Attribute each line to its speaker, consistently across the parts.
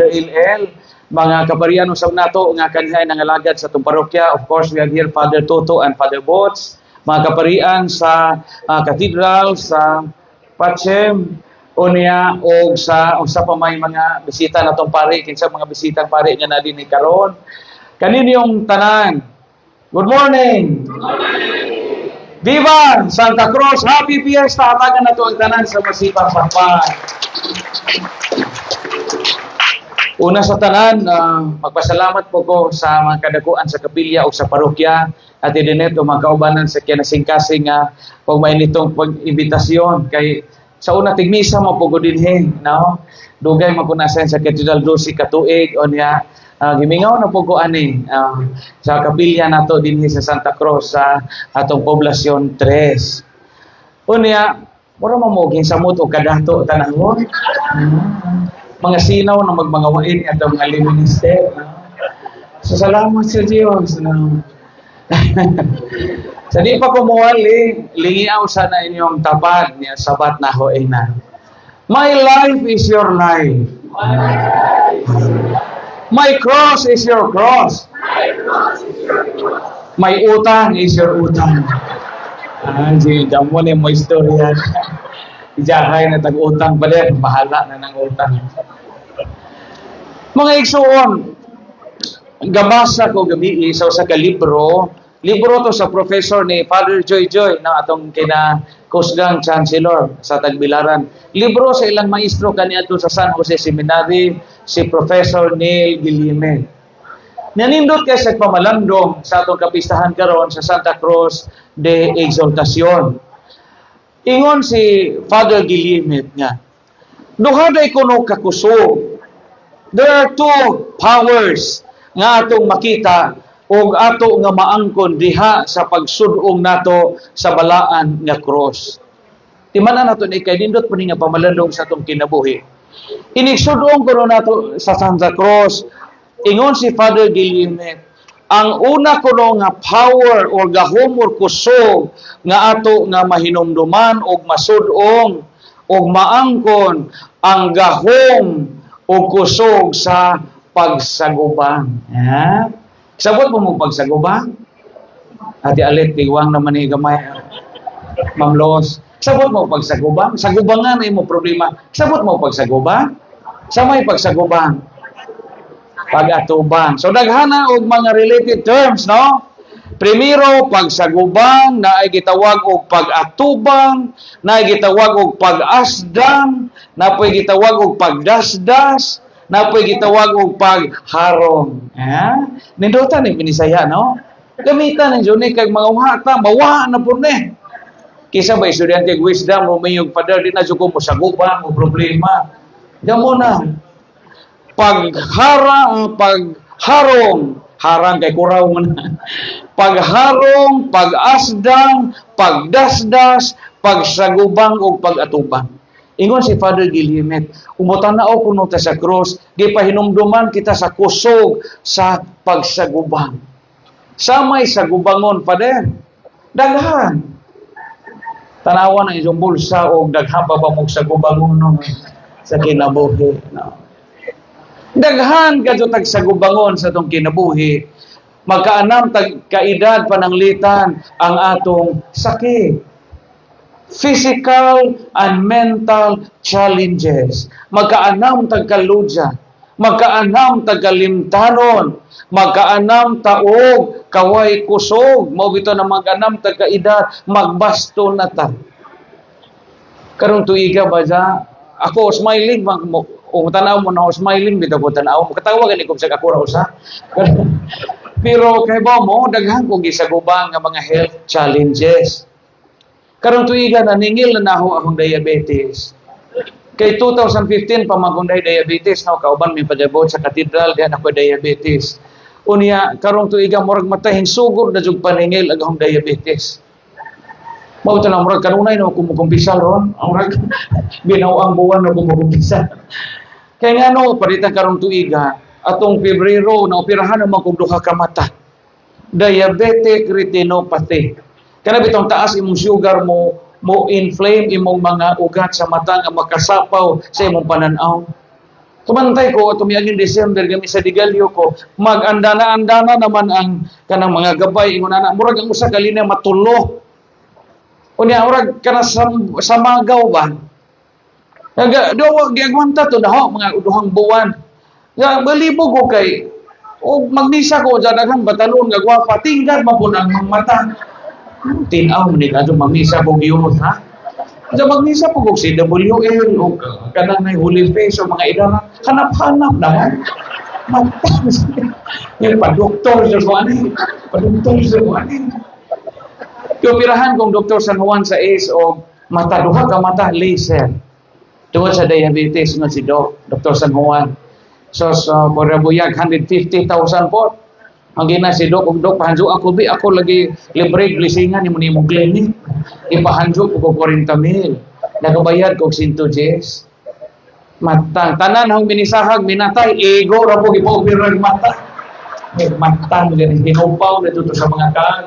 Speaker 1: LL, mga kaparian usab nato nga kanhi nangalagad sa atong parokya. Of course, we have here Father Toto and Father Bots, mga kaparian sa cathedral, sa Pacem, unya og sa usa pa may mga bisita natong pari, kinsa mga bisitang pari nga na dinhi karon. Kaninyong tanan. Good morning. Viva Santa Cruz! Happy Fiesta! Hatagan nato ang tanan sa masipang pakpak. Una sa tanan, magpasalamat po ko sa mga kadakuan sa kapilya o sa parokya at Dinet o mga kaubanan sa kinasingkasing nga pag may nitong pag-imbitasyon kay sa una tigmisa mo po ko dinhi, no? Dugay man ko na sa Cathedral 12 ka tuig, unya gimingaw na po ko ani sa kapilya nato dinhi sa Santa Cruz sa atong Poblacion 3. Unya mura mo mo samot og kadato tanahon. Mga sinaw na magmangawain atong mga lay minister. No? So salamat sa Diyos. No? Sa di pa kumuwali, lingiaw sana inyong tapad niya sabat na ho na. My life is your life. My cross is your cross. My utang is your utang. Ah, si Jamon mo istorya. Ijahay na tag-utang pa din, bahala na ng utang. Mga igsuon, gabasa ko gabi sa usa ka libro, libro to sa professor ni Father Joy Joy na atong kinakusgang chancellor sa Tagbilaran. Libro sa ilang maestro kaniadto sa San Jose Seminary, si Professor Neil Guillaume. Nanindot kay sa pamalandong sa atong kapistahan karon sa Santa Cruz de Exaltacion. Ingon si Father Guillaume nga, duha day kuno kakusog. There are two powers nga atong makita ug ato nga maangkon diha sa pagsud-ong nato sa balaan nga cross. Timan-an nato ni kay nindot po ni nga pamalandong sa atong kinabuhi. Inigsud-ong kuno nato sa Santa Cruz, ingon si Father Guillaume, ang una kuno nga power or gahom or kusog nga ato nga mahinumduman og masud-ong og maangkon, ang gahom o kusog sa pagsagubang. Ha? Sabot mo mo pagsagubang? Ate Alit, tiwang naman ni gamay. Ma'am Los, sabot mo pagsagubang? Sagubangan na imo problema. Sabot mo pagsagubang? Sa may pagsagubang? Pag-atubang. So daghana og mga related terms, no? Primero, pagsagubang, na ay gitawag og pag-atubang, na ay gitawag og pag-asdang, na po'y gitawag og pagdasdas, na po'y gitawag og pagharong. Ha? Nindutan ni binisaya, no? Gamitan ni ni kay mga wata, mawa na po ni. Kisa ba estudyante wisdom, Romeo Father, di na jud ko mo sagubang o problema. Diyan na. Pagharang, pagharong, harang kay kuraw mo na. Pagharong, pag-asdang, pagdasdas, pagsagubang o pag-atubang. Ingon si Father Guillemet, umutanaw kuno ta sa cross, gipahinumduman kita sa kusog sa pagsagubang. Sa may sagubangon pa din. Daghan. Tanawan ang inyong bulsa o daghan pa ba mong sagubangon, no, sa kinabuhi. No? Daghan kadto tag sagubangon sa atong kinabuhi. Magkaanam tag kaedad, pananglitan ang atong sakit. Physical and mental challenges. Magkaanam tag kaludya, magkaanam tag kalimtanon, magkaanam taog kaway kusog, mao bitaw na mag-anam tag kaedad, magbasto na ta. Karong tuiga ba dya? Ako smiling bang mo kung tanaw mo na ako smiling bitaw ko tanaw mo katawa gani ko sa ako ra usa. Pero kay ba mo daghan kong gisagubang nga mga health challenges. Karong tuiga naningil na nako akong diabetes. Kay 2015 pa man kong diabetes, no, kauban mi padabot sa cathedral diha ako diabetes. Unya karong tuiga murag matahin sugod na jud paningil ang akong diabetes. Mao to na murag kanunay no kumukumpisal ron. Ang murag binaw ang buwan no kumukumpisal. Kay ngano palitan karong tuiga atong Pebrero na operahan naman kog duha ka mata. Diabetic retinopathy. Kana bitong taas imong sugar mo mo inflame imong mga ugat sa mata nga makasapaw sa imong pananaw. Tumantay ko, tumiyaging December, gami sa Digalyo ko, mag-andana-andana naman ang kanang mga gabay, ingon ana, murag ang usa ka linya matulo. Unya, murag kana sa magaw ba? Naga, do giagwanta to na ho, mga 2 buwan. Nga malibog ko kay o magmisa ko sa daghang batalon nga gwapa, tingkad man pud ang mga mata. Tin-aw man ni kadto magmisa ko giyot, ha? Sa magmisa po kog CWL o kanang may Holy Face o mga idara, hanap-hanap naman. Mata. Yung pa-doktor sa ko ani. Pa-doktor sa ko ani. Kioperahan kong Dr. San Juan sa ACE o mata, duha ka mata, laser. Tungod sa diabetes nga si Doc, Dr. San Juan. So sa Porabuyag, 150,000 po. Ang gina si Doc, ug Doc, pahanjo ako bi, ako lagi libre blessingan nimo nimong clinic. Ipahanjo ko og 40 mil. Nagabayad ko og 110. Matang tanan hong minisahag minatay ego ra po gipa-operag mata. Eh, matang gani hinupaw na to sa mga kaag.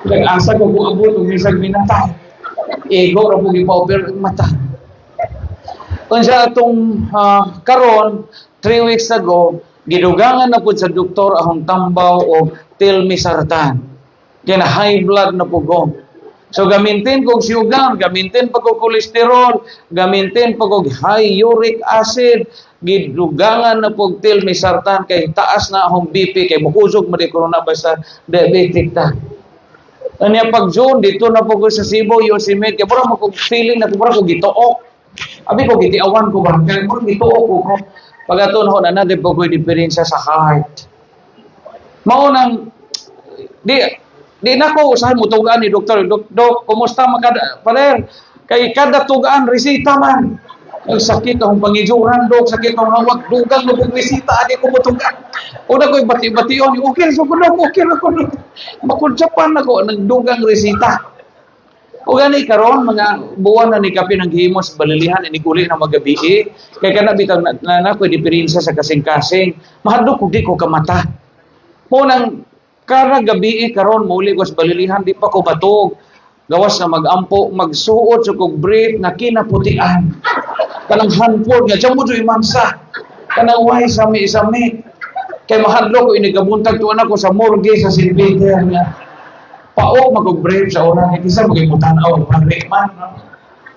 Speaker 1: Nag-asa ko kung abot og bisag minatay. Ego ra po gipa-operag mata. Unsa atong karon 3 weeks ago, gidugangan na pud sa doktor akong tambaw og telmisartan. Kaya na high blood na po ko. So gamitin kog sugar, gamitin pa kog kolesterol, gamitin pa kog high uric acid, gidugangan na pog telmisartan kay taas na akong BP kay mukusog man di corona basta diabetic ta. Anya pag June dito na po ko sa Cebu, Yosemite, kay mura mo kog feeling na mura ko gituok. Abi ko gitiawan ko ba? Kay mura gituok ko ko. Pag ato na na di po ko diferensya sa heart. Mao nang di di na ko usahay mo tugaan ni doktor. Dok, dok, kumusta makada pader? Kay kada tugaan resita man. Ang sakit akong pangijuran, dok, sakit akong hawak, dugang na kong resita, adi ko motugaan. Una ko'y bati-bation, okay so ko dok, okay ra ko dok. Makudyapan ako nagdugang resita. O gani karon mga buwan na ni kapin ang gihimo sa balilihan ini uli na magabi, kay kana bitaw na, na, na ko'y diferensya sa kasing-kasing. Mahadlok kog di ko kamata. Mo nang kada gabi karon mauli ko sa balilihan, di pa ko batog. Gawas na magampo, magsuot sa kog brief nga kinaputian. Kanang handful nga diyan mo joy mansa. Kanang way sami-sami. Kay mahadlok ko inigabuntag tuwa ko sa morgue sa St. Peter nga paok magog brief sa una kay kinsa magay mutan-aw pare man, no?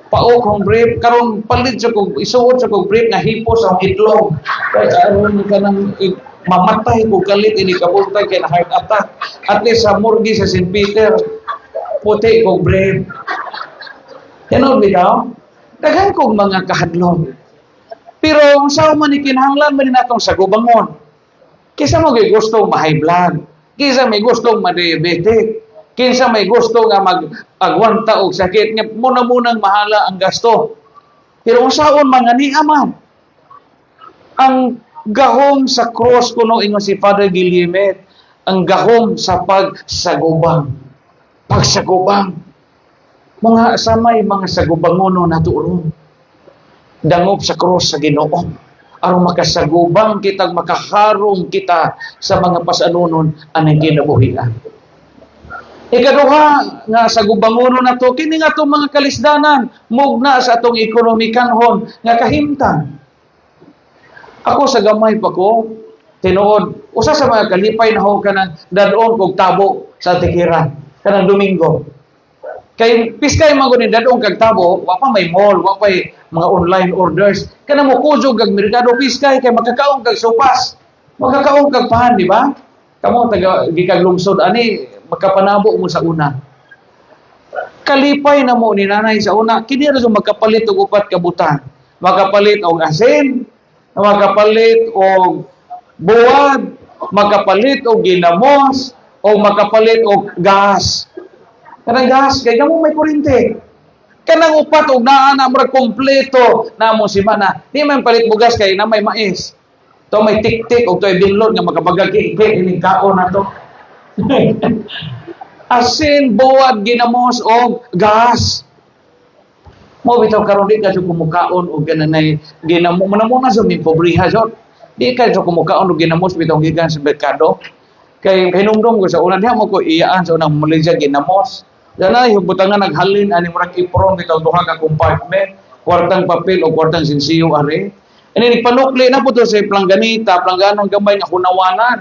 Speaker 1: Paok kong brief karon, palit sa kog isuot sa kog brief nga hipos ang itlog kay aron kanang mamatay ko kalit ini kabuntag kay na heart attack. At least sa morgue sa St. Peter puti kog brief. Tinuod bitaw, daghan kog mga kahadlok, pero ang sao man ni kinahanglan man ni natong sagubangon. Kinsa mo gusto ma-high blood? Kinsa may gusto ma-diabetic? Kinsa may gusto nga mag-agwanta og sakit nga muna munang mahala ang gasto? Pero unsaon mga niya man? Ang gahom sa cross kuno, ingon si Father Guillemet, ang gahom sa pagsagubang. Pagsagubang. Mga samay mga sagubangono nato ron. Dangop sa cross sa Ginoo. Aron makasagubang kita, makaharong kita sa mga pasanunon anang kinabuhian. Ikaduha nga sagubangono nato kini nga atong mga kalisdanan mugna sa atong ekonomikanhon nga kahimtang. Ako sa gamay pa ko, tinuod, usa sa mga kalipay na ho kanang dadon kog tabo sa Tikira kanang Domingo. Kay piskay man gud ni dadon kag tabo, wa pa may mall, wa pa mga online orders. Kana mo kujog kag merkado piskay kay makakaon kag sopas. Makakaon kag pan, di ba? Kamo taga gikag lungsod ani makapanabo mo sa una. Kalipay na mo ni nanay sa una, kini ra magkapalit og upat ka butang. Makapalit og asin, makapalit og buwad, makapalit og ginamos, o makapalit og gas. Kanang gas, kay kamo may kuryente. Kanang upat og naa na murag kompleto na mo simana. Di man palit bugas kay na may mais. To may tik-tik og to'y binlod nga makabagag ki ining kaon na to. Asin, buwad, ginamos og gas. Mo bitaw karon di ka jud kumukaon og gananay ginamo mo na muna sa mi pobriha jud. Di ka jud kumukaon og ginamos bitaw gikan sa merkado. Kay hinumdum ko sa una diha mo ko iyaan sa unang Malaysia ginamos. Danay butangan naghalin ani murag ipron bitaw duha ka compartment, kwartang papel o kwartang sinsiyo are. Ini panukli na po to sa plangganita, plangganong gamay nga hunawanan.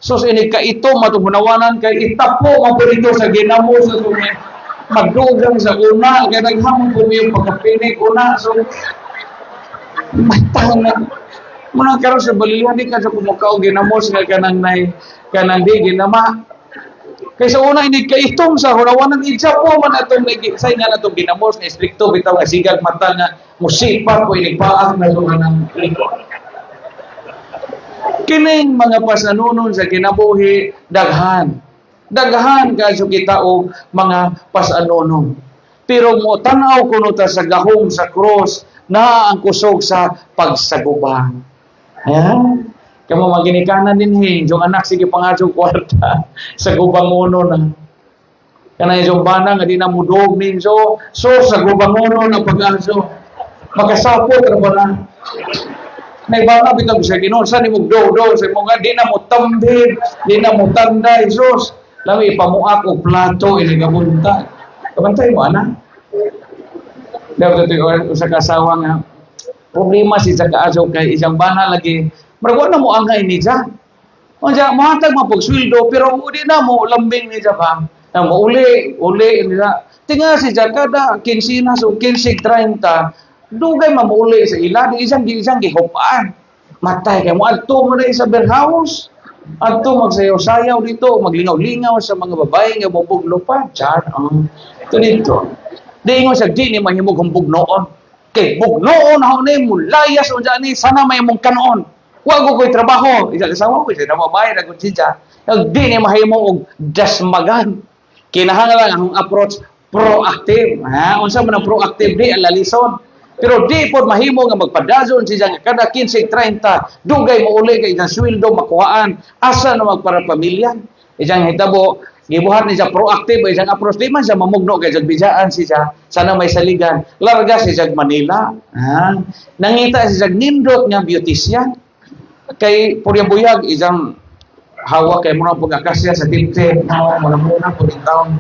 Speaker 1: So sa ini kaitom atong hunawanan kay itapo man po dito sa ginamos sa itong magdugang sa una kay naghamon po yung pagkapinik una. So matang na muna karon sa balilihan, di ka sa kumukaw ginamos nga kanang nay kanang di ginama. Kay sa una, ini kaitom sa hunawanan, itsapo man atong sa nga atong ginamos nga istrikto bitaw nga sigag mata nga musipat po inig paak na so kanang likod. Kining mga pasanunon sa kinabuhi, daghan. Daghan kadto kita og mga pasanunon. Pero mo tan-aw kuno ta sa gahom sa cross na ang kusog sa pagsagubang. Ayan. Kamo maginikanan din yung anak sige pangadyo kwarta sa gubangono na. Kanang yung bana nga di na mudog ninyo, so sa gubangono na pag-aso. Makasapot ra ba na? Nay bana bitaw sa Ginoo sa nimo do do sa mo nga di na mo tambid, di na mo tanday sus. Lami ipamuak og plato ini gabunta. Kabantay mo ana. Dapat ito usa ka asawa nga problema si sa kaaso kay isang bana lagi murag wa na mo angay ni siya. Unsa mohatag man pog sweldo pero di na mo lambing ni siya ba. Na mo uli, uli ni siya. Tinga si siya kada kinsinas o 15, 30 dugay mamuuli sa ila di isang di isang gihupaan. Matay kay mo adto mo na sa beer house. Adto magsayaw-sayaw dito, maglingaw-lingaw sa mga babae nga bubuglo pa. Char, oh. Ito dito. Di ingon siya, di ni mahimog ang bugnoon. Kay bugnoon ako ni mulayas unsa ni sana may mong kanoon. Wa ko ko'y trabaho. Isa asawa ko, isa na babae na siya. Di ni mahimo og dasmagan. Kinahanglan ang approach proactive. Ha? Unsa man ang proactive, di ang lalison. Pero di pod mahimo nga magpadazon siya nga kada 15, 30 dugay mo uli kay isang sweldo makuhaan, asa na magpara pamilya. Isang hitabo gibuhat ni siya proactive isang approach, di man siya mamugno kay siya bidaan siya sana may saligan, larga siya Manila. Ha? Nangita siya nindot nga beautician kay purya buyag isang hawak kay murang pag-akasya sa timtim no muna muna po din taon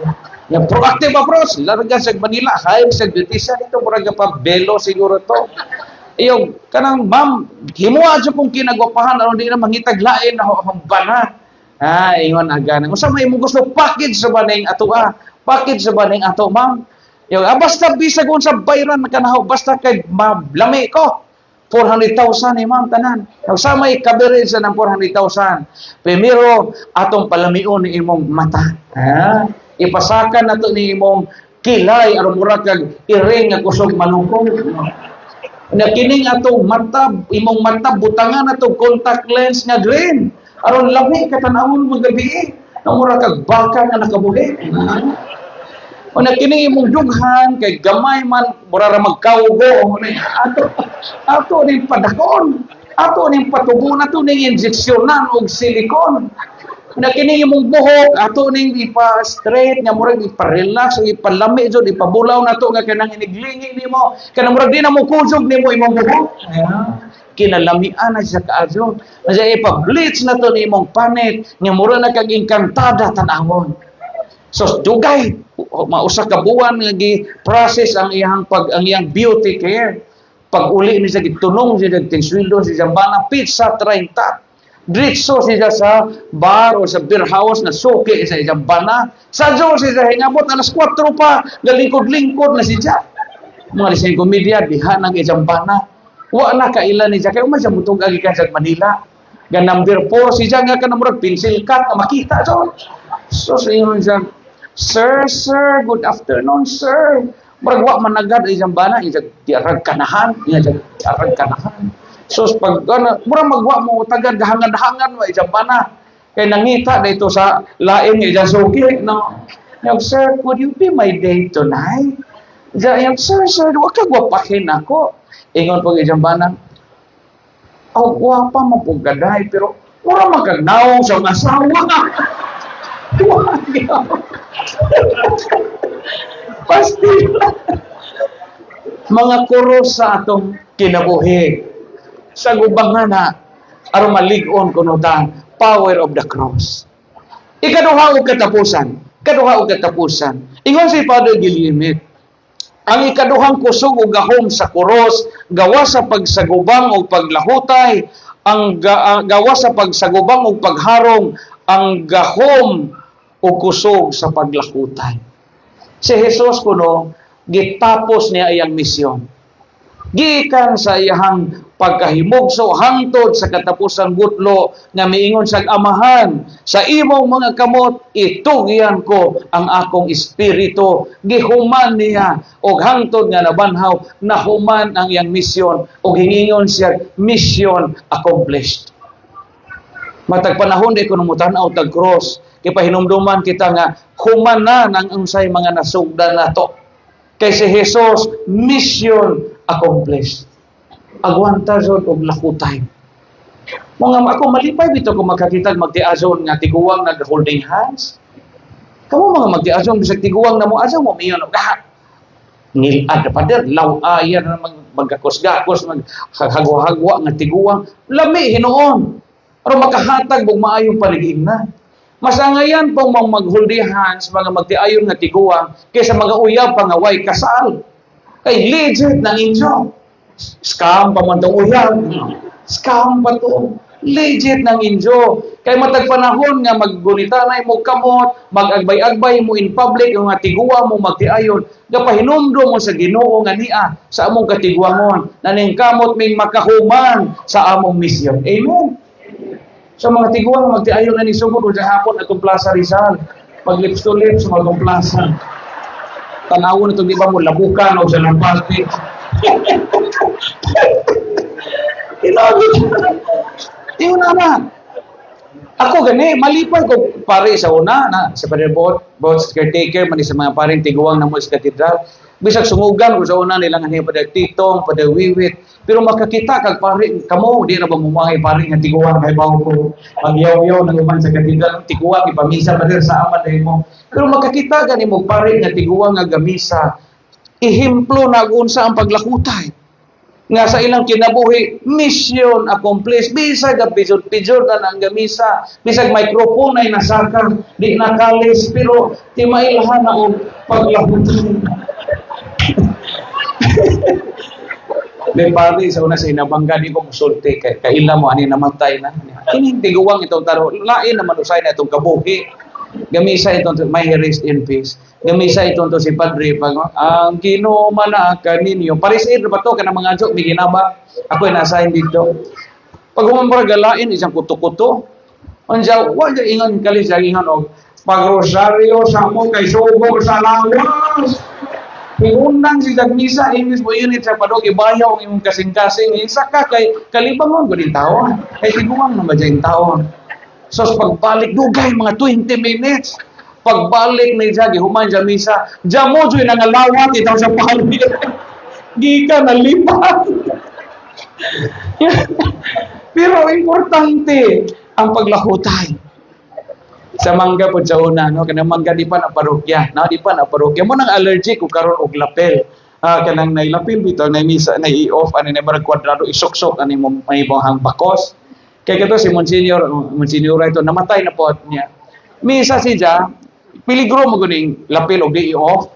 Speaker 1: nga proactive approach, larga sa Manila, hire sa beautician ito, murag pa belo siguro to. Iyo kanang ma'am, himuha jud kung kinagwapahan aron di na mangitag lain na akong bana. Ha, ingon aga unsa may imong gusto, package sa ba ning ato, ah, package sa ba ning ato, ma'am? Yo, ah, basta bisag unsa bayran kanaho, basta kay mablami ko. 400,000 eh, ma'am, tanan. Sa may coverage sa ng 400,000. Primero, atong palamion ni imong mata. Ha? Ipasakan nato ni imong kilay aron mura kag iring nga kusog malukong. Na kining atong mata, imong mata butangan nato contact lens nga green. Aron lami ka tan-awon mo gabi eh. Na mura kag baka nga nakabuhi. Ha? O na kini imong dughan kay gamay man, mura ra magkawgo ato, ato ning padakon, ato ning patubon, ato ning injeksyonan og silicone. Na kini imong buhok, ato ning ipa-straight nga murag ipa-relax o ipalami jud, ipabulaw nato nga kanang iniglingi nimo kanang murag di na mo kusog nimo imong buhok. Yeah. Kinalamian na siya kaadyo na siya, ipa-bleach na to ni imong panit nga mura na kag engkantada tan-awon. So dugay mausa ka buwan nga gi-process ang iyang pag ang iyang beauty care. Pag uli ni siya, gitunong siya tig sweldo si bana, pizza 30. Diretso siya sa bar o sa beer house na suki sa iyang bana. Sa Diyos siya hingabot alas 4 pa, galingkod-lingkod na siya. Mga lising komedya, diha ng iyang bana. Wa na kailan ni siya. Kaya man siya mutug gikan sa Manila. Ga number 4 siya nga kanang murag pencil cut na makita. So sa ingon siya, "Sir, sir, good afternoon, sir." Murag wa man agad iyang bana, iyang diarag kanahan, iyang diarag kanahan. So pag ano, murag magwa mo tagad hangan-hangan wa iyang bana. Kay nangita dito sa lain nga iyang suki, no. Yung, "Sir, could you be my date tonight?" Diyan, "Sir, sir, wa ka gwapahin ako." Ingon pag iyang bana, "Oh, gwapa mo po gaday, pero mura man kag naong sa mga asawa." Wa gyud. Pasti. Mga kuros sa atong kinabuhi. Sa gubangan na, aron malig-on kuno ta power of the cross. Ikaduha og katapusan. Kaduha og katapusan. Ingon si Father Guillermo, Ang ikaduhang kusog o gahom sa kuros, gawa sa pagsagubang o paglahutay, ang gawa sa pagsagubang o pagharong, ang gahom o kusog sa paglahutay. Si Jesus kuno, gitapos niya iyang misyon. Gikan sa iyang pagkahimugso hangtod sa katapusang gutlo nga miingon sa Amahan, "Sa imong mga kamot itugyan ko ang akong espiritu." Gihuman niya og hangtod nga nabanhaw, nahuman ang iyang misyon og hingingon siya, "Mission accomplished." Matag panahon di ko mutan-aw tag cross, kay pahinumduman kita nga human na nang unsay mga nasugdan nato. Kay si Jesus, mission accomplished. Agwanta jud og lakutay. Mga ako, malipay bitaw kung makakita magtiazon nga tiguang nag holding hands. Kamo mga magtiazon, bisag tiguang na mo, asa mo miyon ah, ngilad na pader, law-ayan na mag magkakos-gakos, maghagwa-hagwa nga tiguang, lami hinuon. Pero makahatag og maayong paligid na. Mas angayan pong mga mag-holding hands, mga magtiayon nga tiguang, kaysa mga uyab pa nga way kasal. Kay legit ng inyo. Scam pa man tong uyab. Scam pa to. Legit ng inyo. Kay matag panahon nga maggunitanay mo kamot, mag-agbay-agbay mo in public, yung nga tiguwa mo magtiayon, gapahinumdum mo sa Ginoo nga niya sa among katiguangon, na ning kamot ming makahuman sa among misyon. Amen. Sa mga tiguang magtiayon na ni sugod o sa hapon atong Plaza Rizal. Pag lips to lips, magong plaza. Tanawon itong di ba mo labukan o sa lampati. Tinawag. Ingon na. Ako gani, malipay ko pare sa una na sa Padre Bot, Bot caretaker man sa mga paring tiguang na mo sa katedral. Bisag sungugan ko sa una nila nga ni Padre Titong, Padre Wiwit, pero makakita kag pare kamo di na ba mumangay pare nga tiguang kay bawo ko magyaw-yaw ng uban sa katedral, tiguang ipamisa pader sa ama dahil mo. Pero makakita gani mo pare nga tiguang nga gamisa, ehemplo na unsa ang paglakutay nga sa ilang kinabuhi, mission accomplished. Bisag pijod-pijod na ang gamisa, bisag microphone ay nasaka, di nakalis, pero timailhan na og paglakutay. May pare sa una sa Inabanga, di ko musulti kay kaila mo ani, namatay na. Kining tiguang itong taro, lain naman usay na itong kabuhi. Gamisa itong, may rest in peace. Gamisa itong to si Padre pag ang Ginoo man kaninyo. Paris aid ba to kanang mga adyo may ginaba. Ako ay nasa dito. Pag humambra galain isang kuto-kuto. Unsa wa ingon kali sa ingon og pag-rosaryo sa mo kay sugo sa lawas. Pinundang si Misa, imbis mo unit sa padog, ibayaw ang imong kasing-kasing, isa ka kay kalibangon ko din tao. Kay tiguang naman dyan tao. So sa pagbalik, dugay mga 20 minutes. Pagbalik ni siya, gihuman siya misa, diyan mo dyan nangalawat itaw sa pari. Gika nalipat. Pero importante ang paglahutay sa mangga po sa una, no, kanang mangga di pa na parokya, no, di pa na parokya mo nang allergic og karon og lapel. Ah, kanang nay lapel bitaw nay misa nay i-off ani nay marag kwadrado isuksok ani mo may hang bakos. Kay kato si Monsignor, Monsignor ito namatay na po niya. Misa siya, peligro mo guning lapel og di i-off.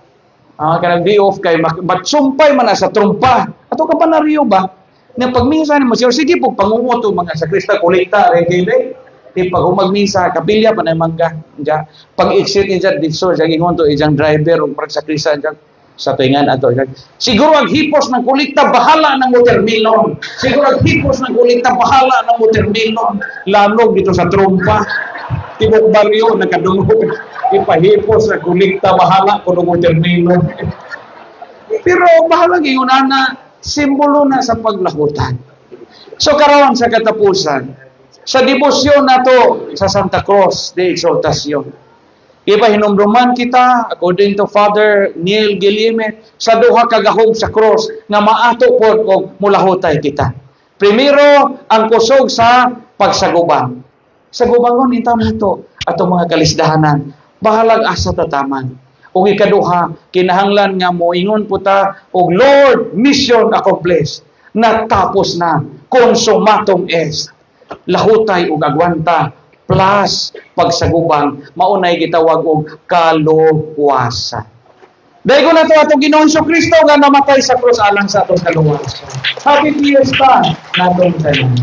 Speaker 1: Ah, kanang di off kay matsumpay man na sa trumpa. Ato ka pa nariyo ba? Na pag misa ni Monsignor, sige po pangungot mga sakrista kolekta re kay di pag humagmisa, kapilya pa na mangga. Diya. Pag exit niya dito, siya ingon to ijang driver o parang sakrista diya sa tingan ato. Siya, "Siguro ang hipos ng kolekta bahala ng watermelon. Siguro ang hipos ng kolekta bahala ng watermelon." Lanog dito sa trumpa. Tibok baryo nakadungog. Ipahipos sa kolekta bahala ko ng watermelon. Pero bahala ingon ana, simbolo na sa paglakutan. So karon sa katapusan, sa debosyon nato sa Santa Cruz de Exaltación, iba hinumduman kita, according to Father Neil Guillaume, sa duha ka gahom sa cross nga maato pod og mulahutay kita. Primero, ang kusog sa pagsagubang. Sagubangon intaw nato atong mga kalisdahanan. Bahalag asa tataman. Ug ikaduha, kinahanglan nga moingon po ta og "Lord, mission accomplished." Natapos na. Consummatum est. Lahutay ug agwanta plus pagsagubang, maunay gitawag og kaluwasan. Daygon nato atong Ginoong Kristo nga namatay sa krus alang sa atong kaluwasan. Happy Fiesta natong tanan.